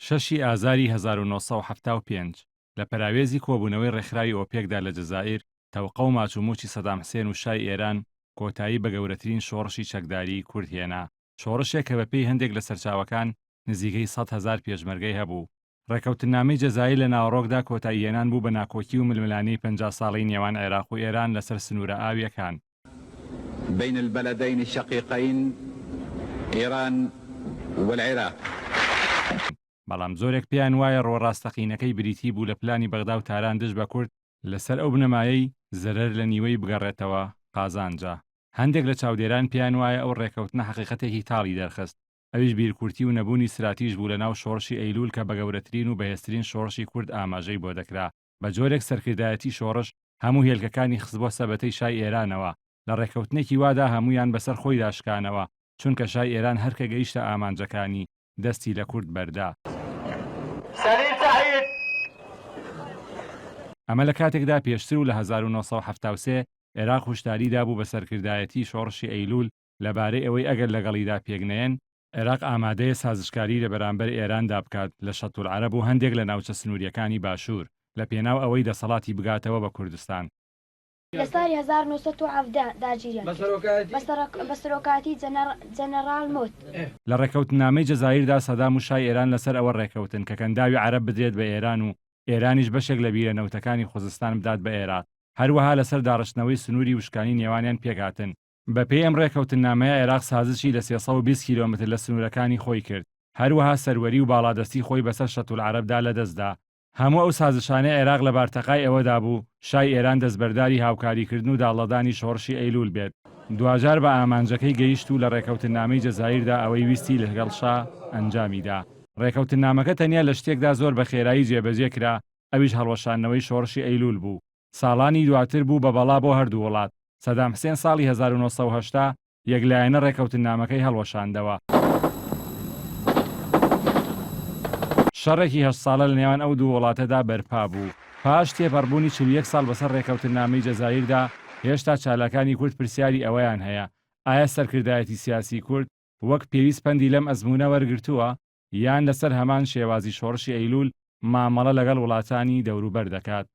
شەشی ئازاری 1975، لە پەراوێزی کۆبوونەوەی ڕێکخراوی ئۆپێکدا لە جەزائیر، تەوقە و ماچوموچی سەدام حسێن و شای ئێران کۆتایی بە گەورەترین شۆڕشی چەکداریی کورد هێنا، شۆڕشێک کە بەپێی هەندێک لە سەرچاوەکان نزیکەی 100,000 پێشمەرگەی هەبوو. ڕێکەوتننامەی جەزائیر لە ناوەڕۆکدا کۆتاییهێنان بوو بە ناکۆکی و ململانێی 50 ساڵەی نێوان عێراق و ئێران لەسەر سنوورە ئاوییەکان. بین البلدین الشقیقین ایران والعراق. بەڵام زۆرێک پێیان وایە ڕووە ڕاستەقینەکەی بریتی بوو لە پلانی بەغدا و تاران دژ بە کورد لەسەر ئەو بنەمایەی زەرەر لە نیوەی بگەڕێتەوە قازانجە. هەندێک لە چاودێران پێیان وایە ئەو ڕێکەوتنە حەقیقەتێکی تاڵی دەرخست، ئەویش بیرکورتی و نەبوونی ستراتیژ بوو لەناو شۆڕشی ئەیلوول کە بە گەورەترین و بەهێزترین شۆڕشی کورد ئاماژەی بۆ دەکرا، بە جۆرێک سەرکردایەتی شۆڕش هەموو هێلکەکانی خستبوە سەبەتەی شای ئێرانەوە، لە ڕێککەوتنێکی وادا هەموویان بەسەر خۆیدا شکانەوە، چونکە شای ئێران هەر کە گەیشتە ئامانجەکانی، دەستی لە کورد بەردا. سەلیم سەعید. ئەمە لە کاتێکدا پێشتر و لە 1973 عێراق هوشداری دابوو بە سەرکردایەتیی شۆڕشی ئەیلوول لەبارەی ئەوەی ئەگەر لەگەڵیدا پێکنەیەن، عێراق ئامادەیە سازشکاری لە بەرامبەر ئێراندا بکات لە شەتولعەرەب و هەندێک لە ناوچە سنوورییەکانی باشوور، لە پێناو ئەوەی دەسەڵاتی بگاتەوە بە کوردستان. لە ساڵی 1917 داگیریان کرد بە سەرۆکایەتی جەنەڕاڵ مۆت. لە ڕێکەوتننامەی جەزایردا سەدام و شای ئێران لەسەر ئەوە ڕێکەوتن کە کەنداوی عەرەب بدرێت بە ئێران و ئێرانیش بەشێک لە بیرە نەوتەکانی خوزستان بدات بە عێراق، هەروەها لەسەر داڕشتنەوەی سنووری وشکانی نێوانیان پێکهاتن. بەپێی ئەم ڕێکەوتننامەیە عێراق سازشی لە 320 کیلۆمەتر لە سنوورەکانی خۆی کرد، هەروەها سەروەری و باڵادەستی خۆی بەسەر شەتولعەرەبدا لەدەستدا. هەموو ئەو سازشانەی عێراق لە بارتەقای ئەوەدا بوو شای ئێران دەستبەرداری هاوکاریکردن و داڵدەدانی شۆڕشی ئەیلوول بێت، دواجار بە ئامانجەکەی گەیشت و لە ڕێکەوتننامەی جەزایردا ئەوەی ویستی لەگەڵ شا ئەنجامی دا. ڕێکەوتننامەکە تەنیا لە شتێکدا زۆر بە خێرایی جێبەجێ کرا ئەویش هەڵوەشاندنەوەی شۆڕشی ئەیلوول بوو. ساڵانی دواتر بوو بە بەڵا بۆ هەردوو وڵات. سەدام حسێن ساڵی 1980 یەکلایەنە ڕێکەوتننامەکەی هەڵوەشاندەوە. شەڕێکی هەشت ساڵە لە نێوان ئەو دوو وڵاتەدا بەرپا بوو. پاش تێپەڕبوونی 41 ساڵ بەسەر ڕێکەوتننامەی جەزایردا، هێشتا چالاکانی کورد پرسیاری ئەوەیان هەیە، ئایا سەرکردایەتی سیاسی کورد وەک پێویست پەندی لەم ئەزموونە وەرگرتووە؟ یان لەسەر هەمان شێوازی شۆڕشی ئەیلوول مامەڵە لەگەڵ وڵاتانی دەوروبەر دەکات؟